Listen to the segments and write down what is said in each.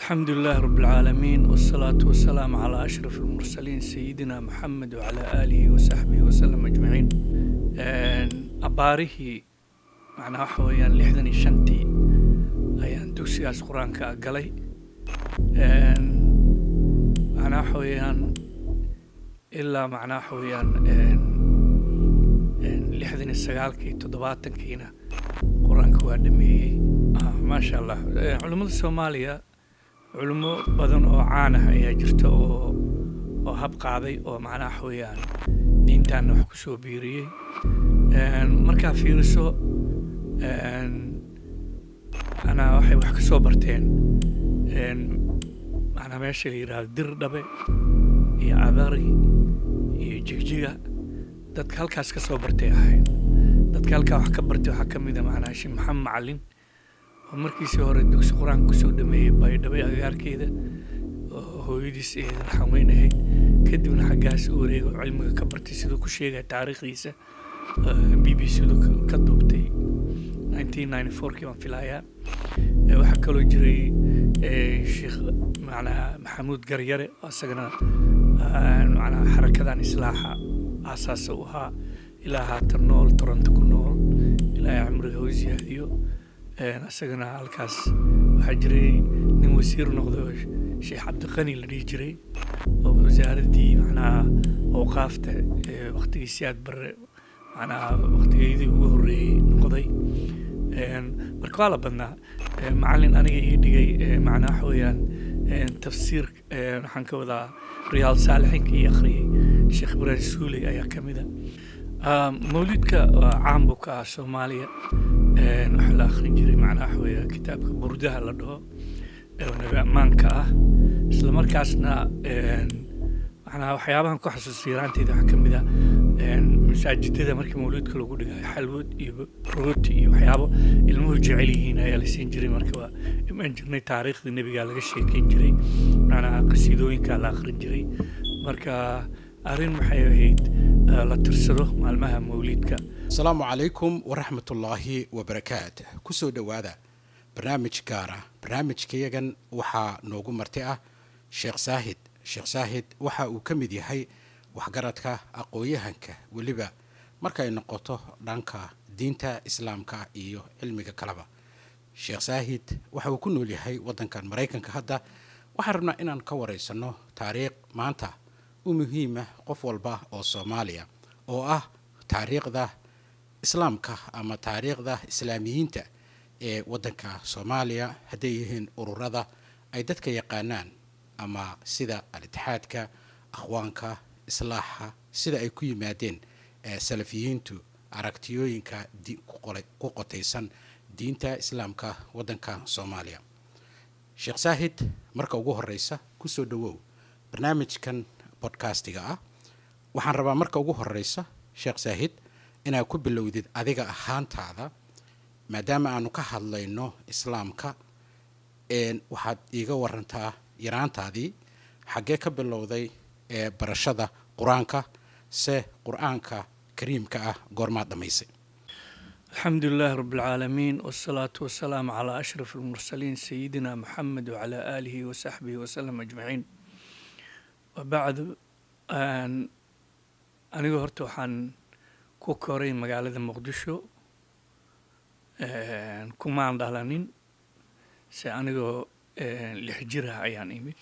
الحمد لله رب العالمين، والصلاة والسلام على أشرف المرسلين سيدنا محمد وعلى آله وصحبه وسلم أجمعين. Abbaarihii macnaha waxa weeyaan 65-tii ayaan dugsigaas Qur-aanka galay. Macnaha waxa weeyaan ilaa macnaha waxa weeyaan 69-kii, 70-kiina Qur-aanka waa dhameeyey. Maasha Allah, culimmada Soomaaliya culimo badan oo caan ah ayaa jirta oo hab qaaday oo macnaha waxa weeyaan diintaana wax kusoo biiriyey. Markaa fiiriso, macnaha waxay wax ka soo barteen macnaha meesha la yidhaahdo Dirdhabe iyo Adari iyo Jigjiga. Dadka halkaas ka soo bartay ahayd. Dadka halkaa wax ka bartay waxaa ka mid a macnaha Sheekh Maxamed Macalin oo markiisii hore dugsi Qur-aanka kusoo dhameeyey Baydhabo agagaarkeeda, oo hooyadiis eedan xaweyn ahayd, kadibna xaggaas u wareegay oo cilmiga ka bartay, siduu ku sheegaya taariikhdiisa BBC du ka duubtay 1994-kii baan filayaa. Waxaa kaloo jiray Sheekh macnaha Maxamuud Garyare oo isagana macnaha xarakadan Islaaxa aasaasa u ahaa, ilaa haatan nool, Toronto ku nool, ilaahay cumriga u siyaadiyo. Isagana halkaas. Waxaa jiray nin wasiir noqday oo Sheekh Cabdiqani la dhihi jiray, oo wasaaraddii macnaha awqaafta waqtigii Siyaad Barre, macnaha waqtigeedii ugu horreeyey noqday. Marka waa la badnaa. Macallin aniga ii dhigay macnaha waxa weeyaan tafsiir, waxaan ka wadaa Riyaad Saalixiinka ii akhriyey, Sheekh Ibraahim Suuley ayaa ka mid a. Mawlidka waa caan buu ka ah Soomaaliya. Waxaa la akhrin jiray macnaha waxa weeya kitaabka Burdaha la dhaho ee nabi ammaanka ah. Isla markaasna macnaha waxyaabahan ku xasuusta yaraanteyda waxaa ka mid ah masaajidada markii mawlidka lagu dhigayo, xalwad iyo rooti iyo waxyaabo ilmuhu jecel yihiin ayaa la siin jiray. Marka waa imaan jirnay, taariikhda nebigaa laga sheekeyn jiray, macnaha qasiidooyinkaa la akhrin jiray. Marka arrin waxay ahayd la tirsado maalmaha mawlidka. Asalaamu calaykum waraxmatullaahi wabarakaat. Kusoo dhowaada barnaamij gaara. Barnaamijkayagan waxaa noogu marti ah Sheekh Saahid. Sheekh Saahid waxa uu ka mid yahay waxgaradka, aqoon-yahanka, weliba markay noqoto dhanka diinta Islaamka iyo cilmiga kaleba. Sheekh Saahid waxa uu ku nool yahay waddankan Maraykanka. Hadda waxaan rabnaa inaan ka wareysano taariikh maanta u muhiima qof walba oo Soomaaliya, oo ah taariikhda Islaamka ama taariikhda Islaamiyiinta ee waddanka Soomaaliya, hadday yihiin ururada ay dadka yaqaanaan ama sida Al-Itixaadka, Akhwaanka, Islaaxa, sida ay ku yimaadeen Salafiyiintu, aragtiyooyinka ku qotaysan diinta Islaamka waddanka Soomaaliya. Sheekh Saahid, marka ugu horeysa kusoo dhawow barnaamijkan podcastiga ah. Waxaan rabaa marka ugu horeysa, Sheekh Saahid, inaad ku bilowdid adiga ahaantaada, maadaama aanu ka hadlayno Islaamka. Waxaad iiga warantaa yaraantaadii, xaggee ka bilowday ee barashada Qur-aanka, se Qur-aanka Kariimka ah goormaad dhammaysay? الحمد لله رب العالمين، والصلاة والسلام على أشرف المرسلين سيدنا محمد وعلى آله وصحبه وسلم أجمعين، وبعد. Aniga horta waxaan ku koray magaalada Muqdisho, kumaan dhalanin, se anigoo 6 jir ah ayaan imid.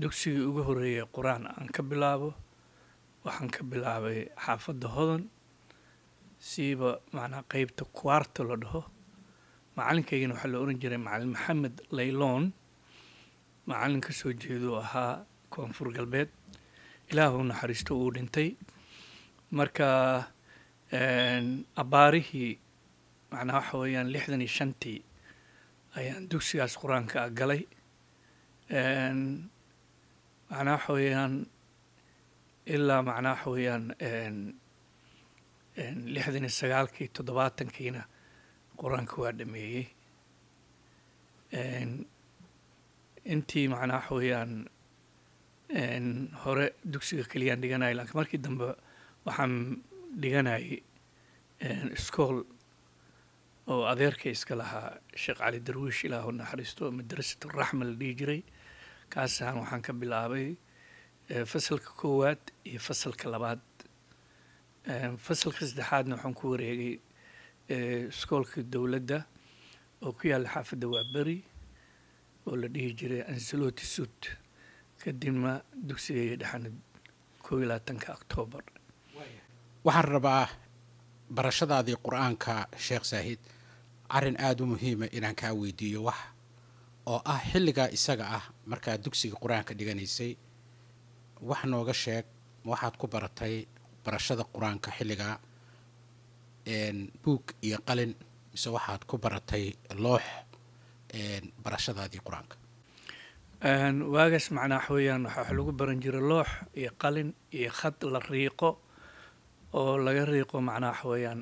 Dugsigii ugu horreeyay Qur-aan aan ka bilaabo waxaan ka bilaabay xaafadda Hodan, siiba macnaa qeybta Kuwaarto la dhaho. Macalinkaygana waxaa la oran jiray Macalin Maxamed Layloon, macalin ka soo jeeduu ahaa Koonfur Galbeed. Ilaahu naxariisto, uu dhintay. Marka abbaarihii macnaha waxa weeyaan 65-tii ayaan dugsigaas Qur-aanka galay. Macnaha waxa weeyaan ilaa macnaha waxa weeyaan 69-kii, 70-kiina Qur-aanka waa dhameeyey. Intii macnaha waxa weeyaan hore dugsiga keliyaan dhiganayay, laakiin markii dambe waxaan dhiganayay iskool. Oo adeerkay iska lahaa, Sheekh Cali Darwiish, Ilaahu naxariisto, Madrasat Raxma la dhihi jiray. Kaasaan waxaan ka bilaabay fasalka koowaad iyo fasalka labaad. Fasalka saddexaadna waxaan ku wareegay iskoolka dowladda oo ku yaalla xaafadda Waaberi oo la dhihi jiray Ansaloti Sud, kadibna dugsigayga dhexana 21-ka Octoobar. Waxaan rabaa barashadaadii Qur-aanka, Sheekh Saahid, arrin aada u muhiima inaan kaa weydiiyo, wax oo ah xilligaa isaga ah markaad dugsiga Qur-aanka dhiganaysay, wax nooga sheeg: ma waxaad ku baratay barashada Qur-aanka xilligaa buug iyo qalin, mise waxaad ku baratay loox barashadaadii Qur-aanka? Waagaas macnaa waxa weeyaan waxaa wax lagu baran jiray loox iyo qalin iyo khad la riiqo oo laga riiqo, macnaa waxa weeyaan,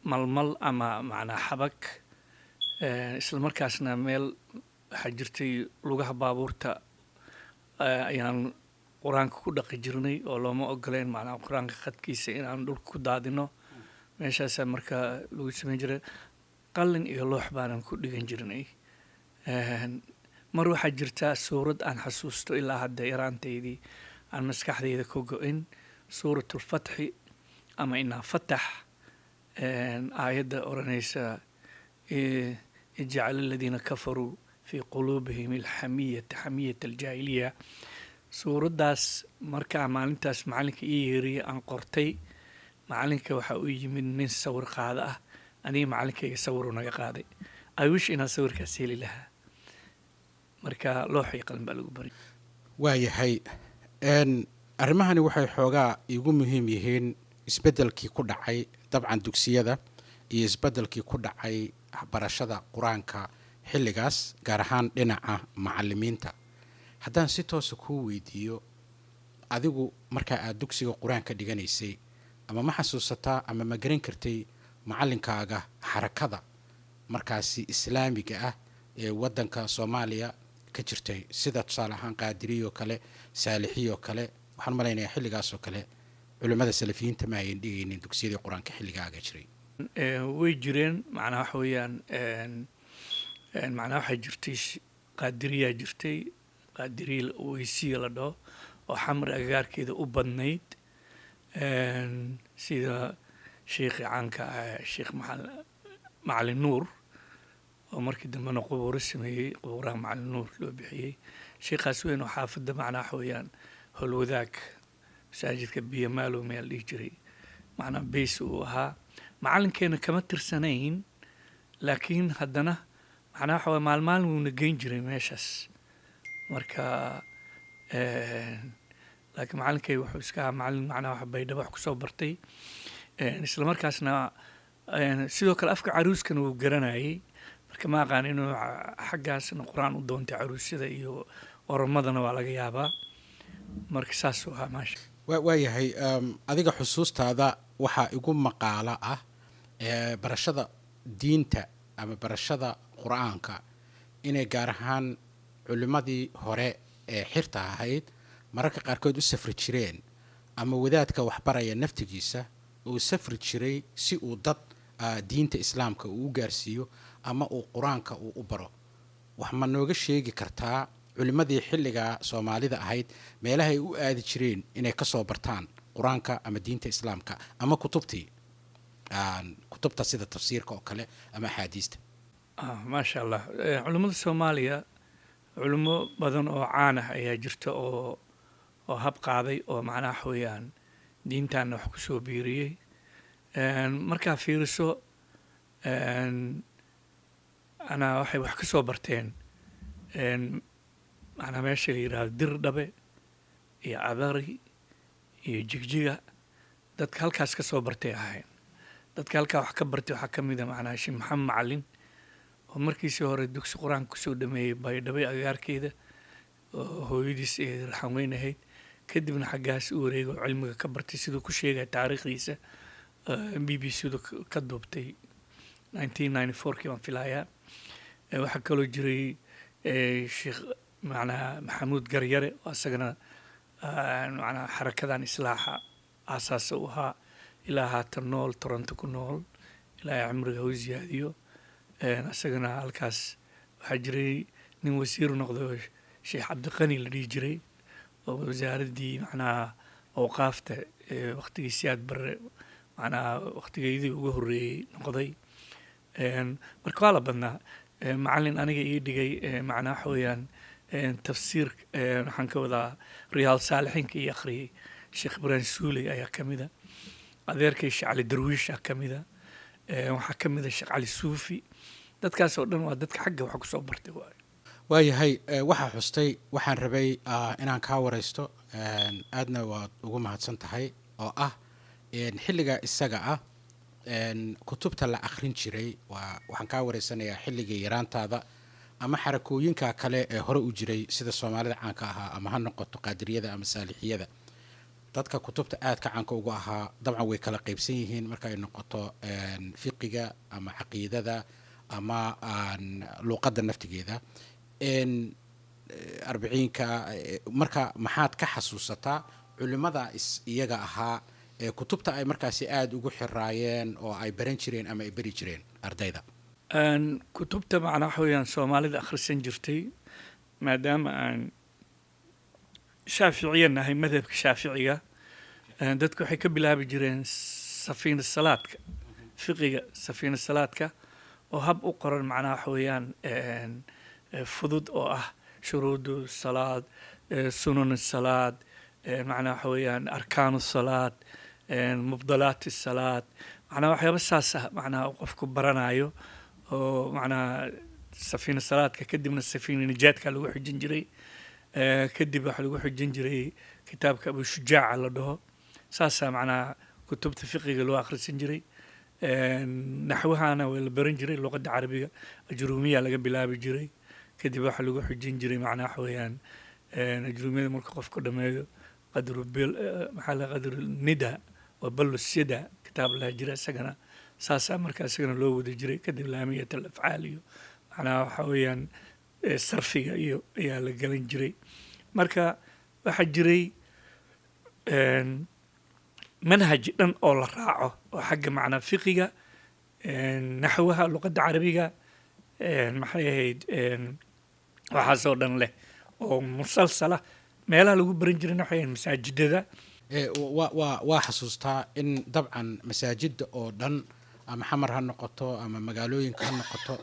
malmal ama macnaa xabag. Isla markaasna meel waxaa jirtay lugaha baabuurta ayaan Qur-aanka ku dhaqi jirnay, oo looma ogoleen macnaha Qur-aanka khadkiisa inaan dhulka ku daadino. Meeshaasaa marka lagu samayn jiray. Qalin iyo loox baanan ku dhigan jirnay. Mar waxaa jirta suurad aan xasuusto ilaa hadda, yaraantaydii aan maskaxdayda ka go-in, Suuratulfatxi ama Inaa Fatax, aayadda odhanaysa "Ijcal aladiina kafaruu fii quluubihim alxamiyata xamiyata aljaahiliya". Suuraddaas markaa maalintaas macalinka ii yeeriyay aan qortay. Macalinka waxaa u yimid nin sawir qaada ah. Aniga macalinkayga sawiruu naga qaaday. I wish inaan sawirkaas heli lahaa. Marka loox iyo qalin baa lagu baray. Waayahay. Arrimahani waxay xoogaa iigu muhiim yihiin isbeddelkii ku dhacay dabcan dugsiyada iyo isbeddelkii ku dhacay barashada Qur-aanka xilligaas, gaar ahaan dhinaca macalimiinta. Haddaan si toosa kuu weydiiyo, adigu markaa aad dugsiga Qur-aanka dhiganaysay, ama ma xasuusataa ama ma garan kartay macallinkaaga xarakada markaasi Islaamiga ah ee waddanka Soomaaliya ka jirtay, sida tusaale ahaan Qaadiriyo kale, Saalixiyoo kale? Waxaan malaynayaa xilligaasoo kale culimmada Salafiyiinta ma ayan dhigaynin dugsiyadii Qur-aanka xilligaaga jiray. Way jireen. Macnaha waxa weeyaan, macnaha waxaa jirtay Qaadiriyaa jirtay, Qaadiriya Weysiya la dhaho, oo Xamar agagaarkeeda u badnayd, sida sheekhii caanka ah, Sheekh Macalin Nuur, oo markii dambena qubuuro sameeyey, qubuuraha Macalin Nuur loo bixiyey. Sheekhaas weyn oo xaafadda, macnaha waxa weeyaan, Holwadaag, masaajidka Biyamaalo meel dhihi jiray, macnaha beys uu ahaa. Macalinkeena kama tirsanayn, laakiin haddana macnaha waxa waye maalmaalin wuuna geyn jiray meeshaas. Marka laakiin macalinkay wuxuu iska ahaa macalin macnaha wax Baydhabo wax kusoo bartay. Isla markaasna sidoo kale afka caruuskana wuu garanayay. Marka ma aqaan inuu xaggaasna Qur-aan u doontay, caruusyada iyo Oromadana waa laga yaabaa. Marka saasuu ahaa, maasha. Waayahay. Adiga xusuustaada waxaa igu maqaalo ah barashada diinta ama barashada Qur-aanka inay gaar ahaan culimmadii hore ee xirta ahayd mararka qaarkood u safri jireen, ama wadaadka waxbaraya naftigiisa uu safri jiray si uu dad diinta Islaamka uu u gaarsiiyo ama uu Qur-aanka uu u baro. Wax ma nooga sheegi kartaa culimmadii xilligaa Soomaalida ahayd meelahay u aadi jireen inay kasoo bartaan Qur-aanka ama diinta Islaamka ama kutubtii, kutubta sida tafsiirka oo kale ama axaadiista? Maasha Allah. Culimmada Soomaaliya, culimo badan oo caan ah ayaa jirta oo hab qaaday oo macnaha waxa weeyaan diintaana wax kusoo biiriyey. Markaa fiiriso, anaa waxay wax ka soo barteen, macnaha meesha la yidhaahdo Dirdhabe iyo Cadari iyo Jigjiga. Dadka halkaas ka soo bartay ahayn. Dadka halkaa wax ka bartay waxaa ka mid a macnaha Sheekh Maxamed Macalin, oo markiisii hore dugsi Qur-aanka kusoo dhameeyey Baydhabo agagaarkeeda, oo hooyadiis ay raxan weyn ahayd, kadibna xaggaas u wareegay oo cilmiga ka bartay, siduu ku sheegaya taariikhdiisa BBC du ka duubtay 1994kii baan filayaa. Waxaa kaloo jiray Sheekh macnaha Maxamuud Garyare, oo isagana macnaha xarakadan Islaaxa aasaasa u ahaa, ilaa haatan nool, Toronto ku nool. Ilaahay cimriga ha u ziyaadiyo. Isagana halkaas waxaa jiray nin wasiir noqday oo Sheekh Cabdiqani la dhihi jiray, oo wasaaraddii macnaha awqaafta waqtigii Siyaad Barre, macnaha waqtigeydii ugu horreeyey noqday. Marka waa la badnaa. Macallin aniga ii dhigay, macnaha waxa weeyaan tafsiir, waxaan ka wadaa Riyaal Saalixiinka ii akhriyey, Sheekh Ibraahim Suuley ayaa ka mida. Adeerkay Sheekh Cali Darwiish aa ka mida. Waxaa ka mida Sheekh Cali Suufi. Dadkaas oo dhan waa dadka xagga waxa kusoo bartay waaye. Waayahay, waxaa xustay waxaan rabay inaan kaa waraysto, aadna waad ugu mahadsan tahay, oo ah xilliga isaga ah kutubta la akhrin jiray. Waa waxaan kaa wareysanayaa xilligii yaraantaada ama xarakooyinka kale ee hore u jiray sida Soomaalida caanka ahaa, ama ha noqoto Qaadiriyada ama Saalixiyada. Dadka kutubta aadka caanka uga ahaa dabcan way kala qaybsan yihiin marka ay noqoto fiqiga ama caqiidada ama luuqadda naftigeeda, arbiciinka. Marka maxaad ka xasuusataa culimada is iyaga ahaa ee kutubta ay markaasi aada ugu xiraayeen oo ay baran jireen ama ay beri jireen ardayda? Kutubta macnaa waxa weeyaan Soomaalida akhrisan jirtay, maadaama aan Shaaficiya nahay, madhabka Shaaficiga, dadku waxay ka bilaabi jireen Safiina Salaadka, fiqiga Safiina Salaadka, oo hab u qoran macnaha waxa weeyaan fudud, oo ah shuruudu salaad, sunan salaad, macnaha waxa weeyaan arkaanu salaad, mubdalaat salaad, macnaha waxyaaba saas ah macnaha uu qofku baranayo oo macnaha Safiina Salaadka. Kadibna Safiina Nijaadka lagu xijin jiray. Kadib waxaa lagu xijin jiray kitaabka Abu Shujaaca la dhaho. Saasaa macnaha kutubta fiqiga loo akhrisan jiray. Naxwahana waa la baran jiray, luqadda Carabiga Ajruumiya laga bilaabi jiray. Kadib waxaa lagu xijin jiray macnaha waxa weeyaan Ajruumiyada marka qofku dhameeyo, qadru bil maxaa la qadru nida wa ballu sida kitaab laha jira isagana. Saasaa marka isagana loo wada jiray. Kadib Laamiyat al Afcaal iyo macnaha waxa weeyaan sarfiga iyo ayaa la galan jiray. Marka waxaa jiray manhaj dhan oo la raaco oo xagga macnaa fiqiga, naxwaha, luqadda Carabiga, maxay ahayd, waxaasoo dhan leh oo musalsala. Meelaha lagu baran jirayna waxay ahayd masaajidada. Waa xasuustaa in dabcan masaajida oo dhan, ama Xamar ha noqoto ama magaalooyinka ha noqoto,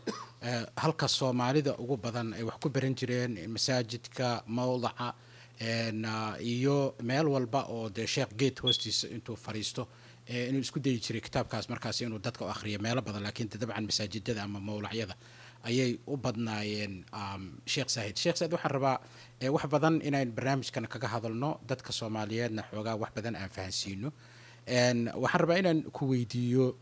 halka Soomaalida ugu badan ay wax ku baran jireen masaajidka mawdaca iyo meel walba oo dee sheekh geed hoostiisa intuu fadhiisto inuu isku dayi jiray kitaabkaas markaas inuu dadka u akhriyo meelo badan, laakiin de dabcan masaajidada ama mawlacyada ayay u badnaayeen. Sheekh Saahid, Sheekh Saahid, waxaan rabaa wax badan inayn barnaamijkan kaga hadalno, dadka Soomaaliyeedna xoogaa wax badan aan fahansiino. Waxaan rabaa inaan ku weydiiyo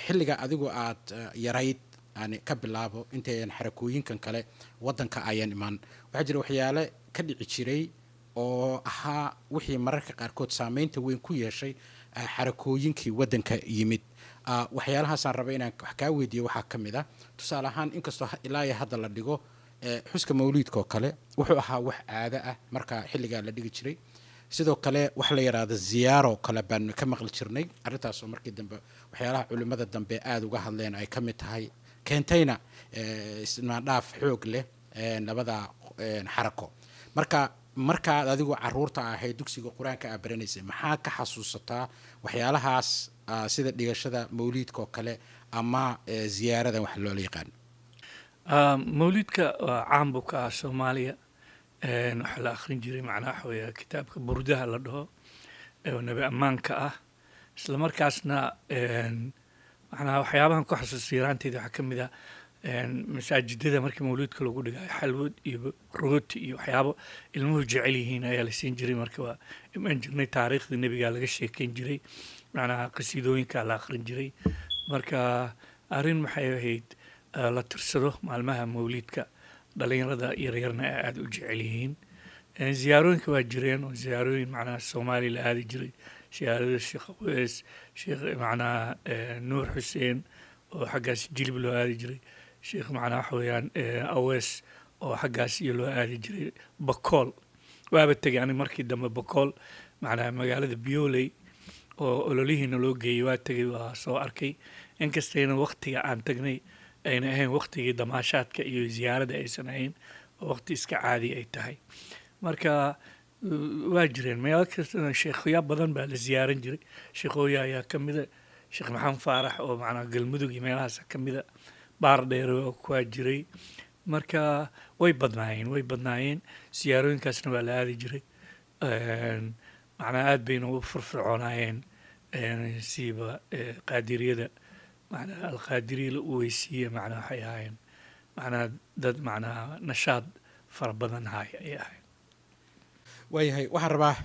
xilliga adigu aad yarayd, aan ka bilaabo intayan xarakooyinkan kale waddanka ayan imaan, waxaa jira waxyaale ka dhici jiray oo ahaa wixii mararka qaarkood saameynta weyn ku yeeshay xarakooyinkii waddanka yimid. Waxyaalahaasaan rabay inaan wax kaa weydiiyo waxaa ka mid ah, tusaale ahaan, inkastoo ilaa iyo hadda la dhigo xuska mawliidka oo kale, wuxuu ahaa wax caado ah marka xilligaa la dhigi jiray. Sidoo kale wax la yidhaahdo ziyaaro kale baan ka maqli jirnay, arrintaasoo markii dambe waxyaalaha culimmada dambe aada uga hadleen ay ka mid tahay, keentayna ismaandhaaf xoog leh labada xarako. Marka markaad adigu caruurta ahayd, dugsiga Qur-aanka aad baranaysay, maxaa ka xasuusataa waxyaalahaas, sida dhigashada mawliidka oo kale ama ziyaaradan wax loola yaqaano? Mawliidka waa caan buu ka ah Soomaaliya. Waxaa la akhrin jiray macnaha waxa weeye kitaabka Burdaha la dhaho oo Nebi ammaanka ah. Isla markaasna macnaha waxyaabahan ku xasuusta yaraanteeda waxaa ka mid ah masaajidada markii mawliidka lagu dhigayo, xalwad iyo rooti iyo waxyaabo ilmuhu jecel yihiin ayaa la siin jiray. Marka waa imaan jirnay, taariikhda nebigaa laga sheekeyn jiray, macnaha qasiidooyinkaa la akhrin jiray. Marka arrin maxay ahayd la tirsado maalmaha mawliidka, dhalinyarada yaryarna ay aada u jecel yihiin. Ziyaarooyinka waa jireen, oo ziyaarooyin macnaha Soomaaliya la aadi jiray, ziyaarada Sheekh Aweys, Sheekh macnaha Nuur Xuseen oo xaggaas Jilib loo aadi jiray, Sheekh macnaha waxa weeyaan Aweys oo xaggaas iyo loo aadi jiray Bakool. Waaba tegay ani markii dambe Bakool, macnaha magaalada Biyooley. Oo ololihiina loo geeyey waa tegay, waa soo arkay, inkastayna waktiga aan tagnay ayna ahayn waktigii damaashaadka iyo ziyaaradda aysan ahayn oo waqti iska caadi ay tahay. Marka waa jireen meelo kastana sheekhya badan baa la ziyaaran jiray. Sheekhooya ayaa ka mida, Sheekh Maxamed Faarax oo macnaa Galmudug iyo meelahaas ka mida, Baar Dheer waa jiray. Marka way badnaayeen, way badnaayeen. Siyaarooyinkaasna waa la aadi jiray. Macnaa aad bayna u firfircoonaayeen, siiba Qaadiriyada, macnaa Alqaadiriya la uweysiiye. Macnaa waxay ahaayeen macnaa dad macnaa nashaad fara badan haya ay ahayn. Waayahay, waxaan rabaa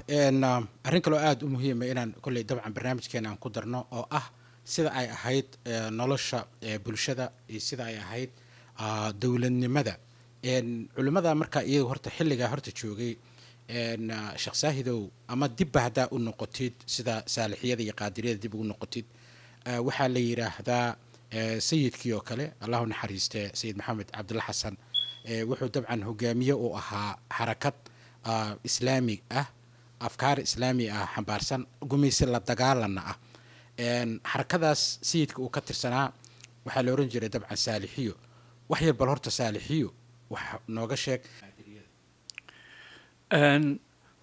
arrin kaloo aada u muhiima inaan kolley dabcan barnaamijkeena aan ku darno, oo ah sida ay ahayd nolosha bulshada iyo sida ay ahayd dowladnimada. Culimmada markaa iyaga horta xilligaa horta joogay, Sheekh Saahidow, ama dibba haddaa u noqotid sida Saalixiyada iyo Qaadiriyada dib ugu noqotid, waxaa la yidhaahdaa sayidkii oo kale, Allahu naxariiste, Sayid Maxamed Cabdulla Xasan, wuxuu dabcan hogaamiye u ahaa xarakad islaami ah, afkaar islaami ah xambaarsan, gumaysi la dagaalana ah. Xarakadaas sayidka uu ka tirsanaa waxaa la oran jiray dabcan Saalixiyo. Wax yar bal horta Saalixiyo wax nooga sheeg.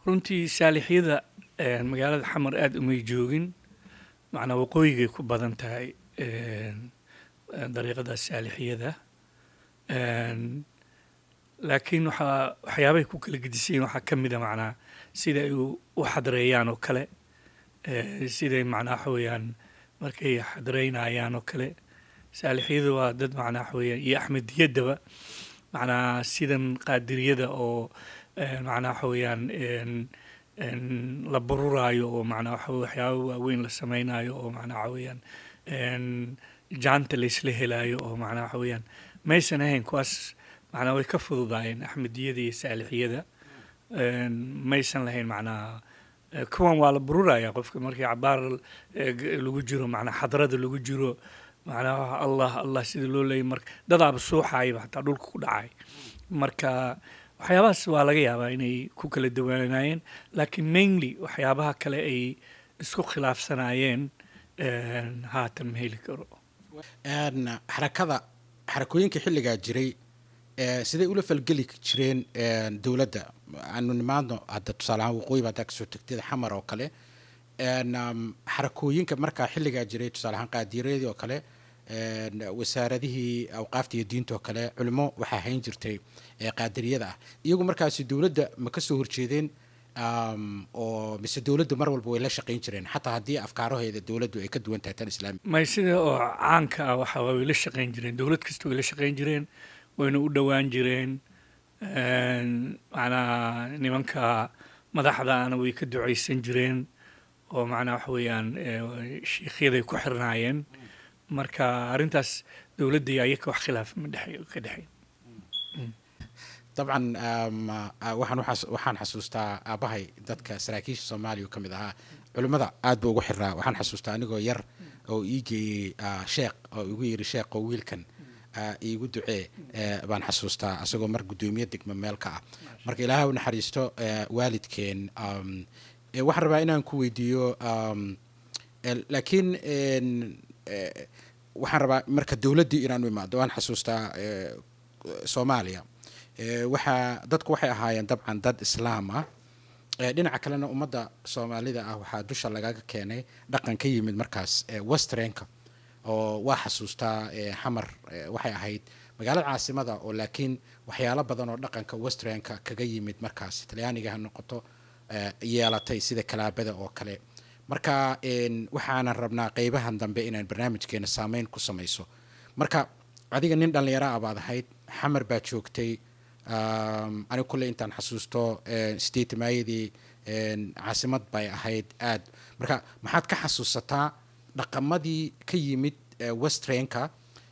Runtii Saalixyada magaalada Xamar aada umay joogin, macnaa waqooyigay ku badan tahay dariiqada Saalixiyada. Laakiin waxaa waxyaabahay ku kala gedisayeen waxaa ka mid a macnaa sida ay u xadreeyaan oo kale, siday macnaa waxa weeyaan markay xadreynayaan oo kale. Saalixiyadu waa dad macnaa waxa weeyaan iyo Axmediyaddaba macnaa sidan Qaadiriyada oo macnaa waxa weeyaan la bururaayo oo macnaa waxa waxyaaba waaweyn la sameynaayo oo macnaa waxa weeyaan jaanta la isla helaayo oo macnaa waxa weeyaan maysan ahayn kuwaas. Macnaa way ka fududaayeen Axmediyada iyo Saalixiyada. Maysan lahayn macnaa kuwan waa la bururaya qofka markii cabaar lagu jiro, macnaa xadrada lagu jiro, macnaa Allah Allah sida loo leeyay, marka dadaaba suuxayaba xataa dhulka ku dhacay. Marka waxyaabahaas waa laga yaabaa inay ku kala duwanaayeen, laakiin mainly waxyaabaha kale ay isku khilaafsanaayeen haatan ma heli karo. Xarakada, xarakooyinka xilligaa jiray, siday ula falgeli jireen dowladda? Aanu nimaadno hadda tusaale ahaan waqooyi ba haddaa kasoo tegtid, Xamar oo kale, xarakooyinka markaa xilligaa jiray, tusaale ahaan Qaadiriyadii oo kale, wasaaradihii awqaafta iyo diinta oo kale, culimo waxaa hayn jirtay Qaadiriyada ah. Iyagu markaasi dowladda ma kasoo horjeedeen oo mise dowladdu mar walba way la shaqayn jireen, xataa haddii afkaaraheeda dowladdu ay ka duwan tahay tan islaami? May, sida oo caanka ah waxa way la shaqayn jireen dowlad kasta, way la shaqayn jireen, wayna u dhowaan jireen. Macnaha nimanka madaxdaana way ka ducaysan jireen oo macnaha waxa weeyaan shiikhyaday ku xirnaayeen. Marka arrintaas dowladda iyo ayaka wax khilaaf ma dhex ka dhexeyn. Dabcan waxaan xasuustaa aabbahay dadka saraakiisha Soomaaliya ka mid ahaa, culimmada aad buu ugu xirnaa. Waxaan xasuustaa anigoo yar oo ii geeyey sheekh oo igu yidhi, "Sheekh oo wiilkan iigu ducee," baan xasuustaa, asagoo mar guddoomiye degmo meel ka ah. Marka Ilaahay u naxariisto waalidkeen. Waxaan rabaa inaan ku weydiiyo, laakiin waxaan rabaa marka dowladdii inaan u imaado. Waan xasuustaa Soomaaliya waxaa dadku waxay ahaayeen dabcan dad islaam ah. Dhinaca kalena ummadda Soomaalida ah waxaa dusha lagaga keenay dhaqan ka yimid markaas westernka, oo waa xasuustaa Xamar waxay ahayd magaalada caasimada oo laakiin waxyaalo badan oo dhaqanka westernka kaga yimid markaas, Talyaaniga ha noqoto, yeelatay sida kalaabada oo kale. Marka waxaanan rabnaa qeybahan dambe inaan barnaamijkeena saameyn ku samayso. Marka adiga nin dhallinyaro ah baad ahayd, Xamar baad joogtay. Aniga kulley intaan xasuusto 80-meeyadii caasimad bay ahayd aad. Marka maxaad ka xasuusataa dhaqamadii ka yimid westernka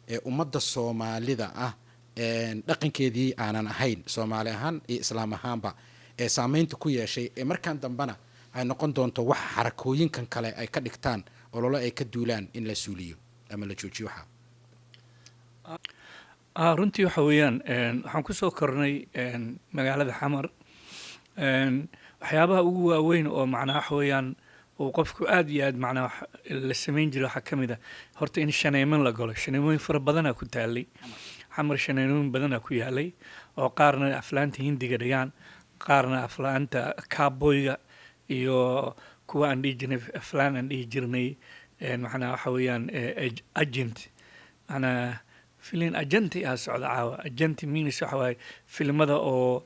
ee ummadda Soomaalida ah dhaqankeedii aanan ahayn, Soomaali ahaan iyo islaam ahaanba, ee saameynta ku yeeshay, ee markaan dambena ay noqon doonto wax xarakooyinkan kale ay ka dhigtaan ololo ay ka duulaan in la suuliyo ama la joojiyo waxaa? Runtii waxa weeyaan waxaan kusoo kornay magaalada Xamar. Waxyaabaha ugu waaweyn oo macnaha waxa weeyaan Uu qofku aad iyo aad macnaa wax la samayn jiray waxaa ka mid ah horta in shaneeman la galo. Shaneemooyin fara badanaa ku taalay Xamar, shaneemooyin badanaa ku yaalay oo qaarna aflaanta Hindiga dhigaan, qaarna aflaanta cowboyga iyo kuwa aan dhihi jirnay aflaan aan dhihi jirnay macnaa waxa weeyaan agent, macnaa filin agenti ah socda caawa. Agenti means waxa waaye filimada oo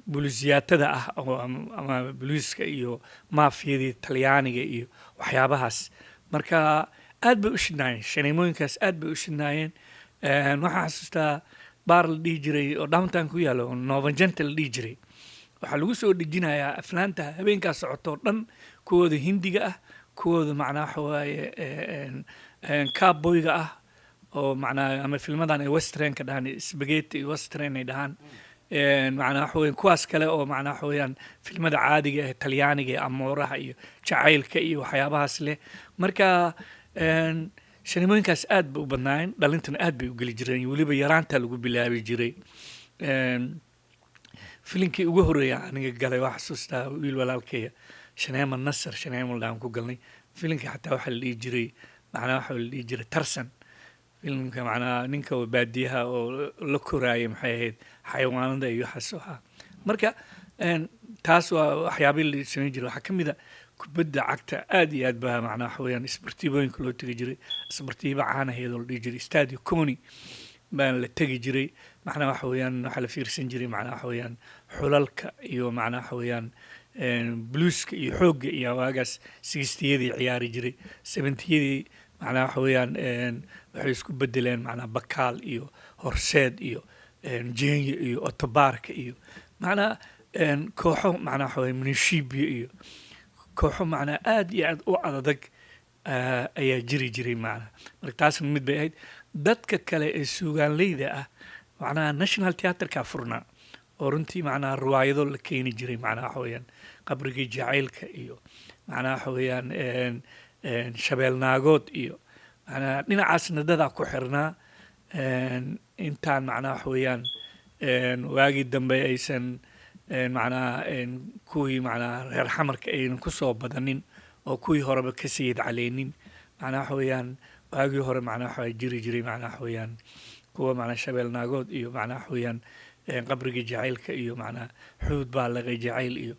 bulisiyaatada ah oo ama booliiska iyo maafiyadii Talyaaniga iyo waxyaabahaas. Marka aad bay u shidnaayeen shaneemooyinkaas, aad bay u shidnaayeen. Waxaan xasuustaa baar la dhihi jiray oo downtown ku yaalo oo Novagenta la dhihi jiray. Waxaa lagu soo dhejinayaa aflaanta habeenkaas socotoo dhan, kuwooda Hindiga ah, kuwooda macnaa waxa waaye cowboyga ah oo macnaa ama filmadan ay westernka dhahaan, spaghetti iyo western ay dhahaan. Macnaa waxa weeyaan kuwaas kale oo macnaa waxa weeyaan filmada caadiga ah ee Talyaaniga ee amooraha iyo jacaylka iyo waxyaabahaas leh. Marka shaneemooyinkaas aad bay u badnaayeen, dhalintana aad bay u geli jireen, weliba yaraanta lagu bilaabi jiray. Filinkii ugu horreeya aniga galay waa xasuustaa, wiil walaalkaya, shaneema Nasar shaneema ladhaan ku galnay. Filinka xataa waxaa la dhihi jiray macnaa waxaa la dhihi jiray Tarsan. Filimka macnaa ninka oo baadiyaha oo la koraayay, maxay ahayd, xayawaanada iyo waxaas ahaa. Marka taas waa waxyaabihii la samayn jiray. Waxaa ka mid a kubadda cagta. Aad iyo aad baa macnaa waxa weeyaan isbartiibooyinka loo tegi jiray. Isbartiibo caanaheed oo la dhihi jiray Stadio Coni baan la tegi jiray. Macnaa waxa weeyaan waxaa la fiirsan jiray macnaa waxa weeyaan xulalka iyo macnaa waxa weeyaan blueska iyo xoogga iyo waagaas 60-yadii ciyaari jiray. 70-yadii macnaa waxa weeyaan waxay isku bedeleen macnaa Bakaal iyo Horseed iyo Jenya iyo Otobaarka iyo macnaa kooxo macnaa waxa weeye Munishibia iyo kooxo macnaa aad iyo aad u adadag ayaa jiri jiray macnaa. Marka taasna mid bay ahayd. Dadka kale ee suugaanleyda ah, macnaha National Theatreka furnaa oo runtii macnaha riwaayado la keeni jiray, macnaha waxa weeyaan Qabrigii Jacaylka iyo macnaha waxa weeyaan Shabeelnaagood iyo macnaha dhinacaasna dadaa ku xirnaa. Intaan macnaha waxa weeyaan waagii dambe aysan macnaha kuwii macnaha reer Xamarka aynan kusoo badanin oo kuwii horeba ka sayid caleynin. Macnaha waxa weeyaan waagii hore macnaha waxaa jiri jiray macnaha waxa weeyaan kuwa macnaha Shabeelnaagood iyo macnaha waxa weeyaan Qabrigii Jacaylka iyo macnaha Xuud baa laqay jacayl iyo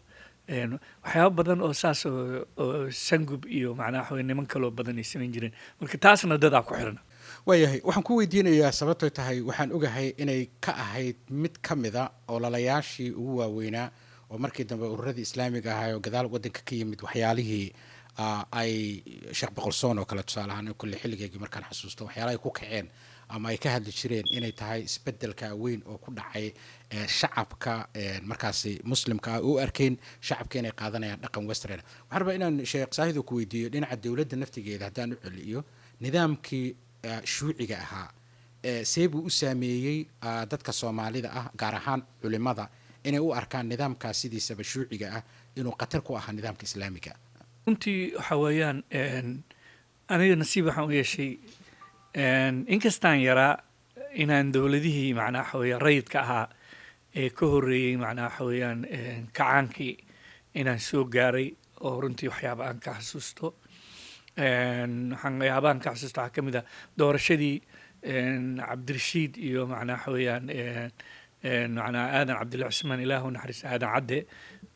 waxyaabo badan oo saas oo Sangub iyo macnaha waxa weeye niman kaloo badan ay samayn jireen. Marka taasna dadaa ku xirna. Waayahay, waxaan ku weydiinayaa sababtoy tahay waxaan ogahay inay ka ahayd mid ka mida ololayaashii ugu waaweynaa oo markii dambe ururadii islaamiga ahaa oo gadaal waddanka ka yimid, waxyaalihii ay Sheekh Boqolsoon oo kale tusaale ahaan kulle xilligeygii markaan xasuusto waxyaalaha ay ku kaceen ama ay ka hadli jireen inay tahay isbeddelka weyn oo ku dhacay shacabka markaasi muslimka ah u arkayn shacabka inay qaadanayaan dhaqan western. Waxaan rabaa inaan Sheekh Saahido ku weydiiyo dhinaca dowladda naftigeeda haddaan u celiyo nidaamkii shuuciga ahaa, see buu u saameeyey dadka Soomaalida ah, gaar ahaan culimada, inay u arkaan nidaamkaas sidiisaba shuuciga ah inuu khatar ku ahaa nidaamka islaamiga? Runtii waxa weeyaan aniga nasiib waxaan u yeeshay, inkastaan yaraa, inaan dowladihii macnaha waxa weeyaan rayidka ahaa ee ka horreeyey macnaha waxa weeyaan kacaankii inaan soo gaaray oo runtii waxyaaba aan ka xasuusto. Waxaan waxyaabahan ka xasuusto waxaa ka mid ah doorashadii Cabdirashiid iyo macnaha waxa weeyaan macnaha Aadan Cabdulla Cusmaan, Ilaahu naxariista Aadan Cadde.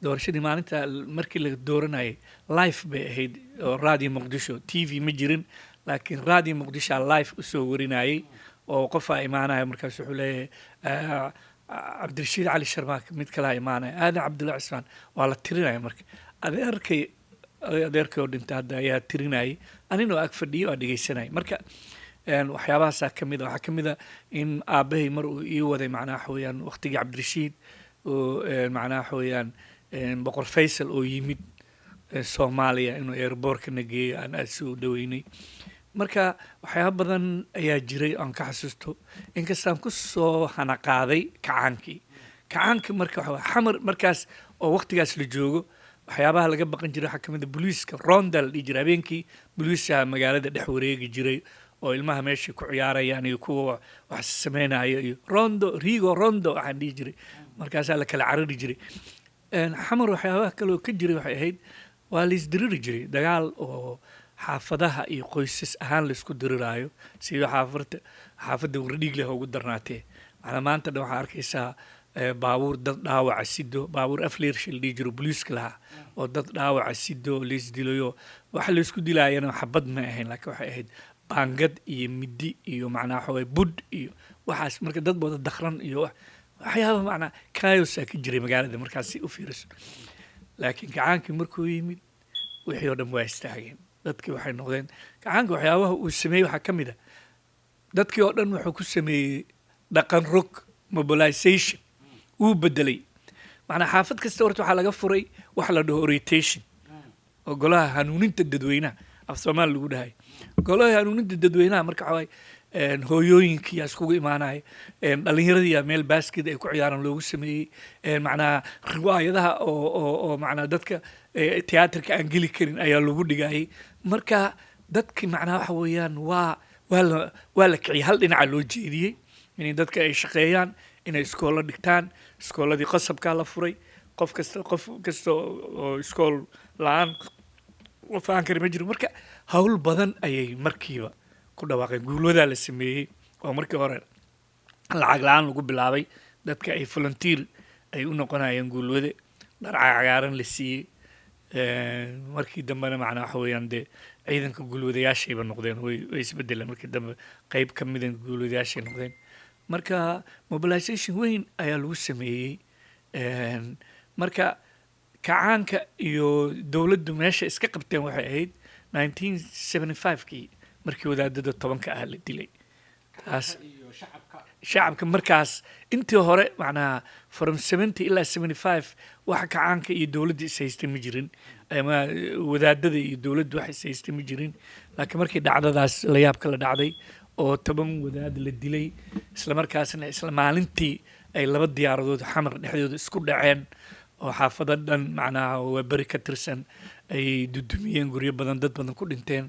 Doorashadii maalinta markii la dooranayay live bay ahayd oo Radio Muqdisho, TV ma jirin, laakiin Radio Muqdishoa live usoo warinayay oo qofaa imaanaya, markaas wuxuu leeyahay Cabdirashiid Cali Sharmaak, mid kalaa imaanaya, Aadan Cabdulla Cusmaan. Waa la tirinaya. Marka adeerkay, adeerkay oo dhintay hadda, ayaa tirinayay, anina oo ag fadhiyay waa dhegeysanayay. Marka waxyaabahaasaa ka mid a. Waxaa ka mid a in aabbahay mar uu ii waday macnaha waxa weeyaan waqtigii Cabdirashiid oo macnaha waxa weeyaan Boqor Faysal oo yimid Soomaaliya inuu airportkana geeyo, aan aad soo dhaweynay. Marka waxyaaba badan ayaa jiray aan ka xasuusto, inkastaan ku soo hanaqaaday kacaankii. Kacaanka marka waxa waye Xamar markaas oo waqtigaas la joogo, waxyaabaha laga baqan jiray waxaa kamid a booliiska. Ronda la dhihi jiray habeenkii, booliiska magaalada dhex wareegi jiray oo ilmaha meesha ku ciyaarayaan iyo kuwa wax sameynaya iyo rondo rigo rondo waxaan dhihi jiray, markaasaa la kala carari jiray. Xamar waxyaabaha kaleoo ka jiray waxay ahayd Waa la isdiriri jiray, dagaal oo xaafadaha iyo qoysas ahaan laisku diriraayo, sida xaafadda Wardhiig leh ugu darnaatee. Macnaa maanta dhan waxaa arkaysaa baabuur dad dhaawaca sido, baabuur afleersha la dhihi jiro, booliiska lahaa, oo dad dhaawaca sido oo laisdilayo. Waxa laisku dilaayana xabad ma ahayn, laakiin waxay ahayd baangad iyo midi iyo macnaa waxa waye budh iyo waxaas. Marka dad wada dakran iyo waxyaaba macnaa chaos aa ka jiray magaalada markaas si u fiiriso. Laakiin kacaankii markuu yimid, wixii oo dhan waa istaageen. Dadkii waxay noqdeen, kacaanka waxyaabaha uu sameeyey waxaa ka mid a, dadkii oo dhan wuxuu ku sameeyey dhaqan rog, mobilization wuu bedelay. Macnaa xaafad kasta horta waxaa laga furay waxa la dhaho orientation, oo golaha hanuuninta dadweynaha af Soomaali lagu dhahay, golaha hanuuninta dadweynaha. Marka waxaa waaye hooyooyinkii yaa iskugu imaanaya, dhalinyaradii yaa meel basket ay ku ciyaaraan loogu sameeyey, macnaha riwaayadaha oo macnaha dadka tiyaatarka aan geli karin ayaa lagu dhigayay. Marka dadki macnaha waxa weeyaan waa la kiciyey, hal dhinaca loo jeediyey, inay dadka ay shaqeeyaan, inay iskoolo dhigtaan. Iskooladii qasabkaa la furay. Qof kasta oo iskool la-aan qof aan kari ma jiro. Marka hawl badan ayay markiiba ku dhawaaqeen. Guulwadaa la sameeyey oo markii hore lacag la-aan lagu bilaabay, dadka ay volunteer ay u noqonayeen guulwade, dhar cagaaran la siiyey. Markii dambena macnaa waxa weeyaan dee ciidanka guulwadayaashayba noqdeen, way isbedeleen. Markii dambe qeyb ka mida guulwadayaashay noqdeen. Marka mobilization weyn ayaa lagu sameeyey. Marka kacaanka iyo dowladdu meesha iska qabteen waxay ahayd 1975kii, markii wadaadada 10-ka ah la dilay. Taas shacabka markaas intii hore macnaha from 70 ilaa 75 waxa kacaanka iyo dowladda is haystay ma jirin, ama wadaadada iyo dowladda wax is haystay ma jirin. Laakiin markii dhacdadaas la yaabka la dhacday oo 10 wadaad la dilay, isla markaasna isla maalintii ay laba diyaaradood Xamar dhexdooda isku dhaceen oo xaafado dhan macnaha waa beri ka tirsan ay dudumiyeen, guryo badan, dad badan ku dhinteen,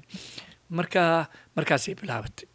marka markaasay bilaabatay.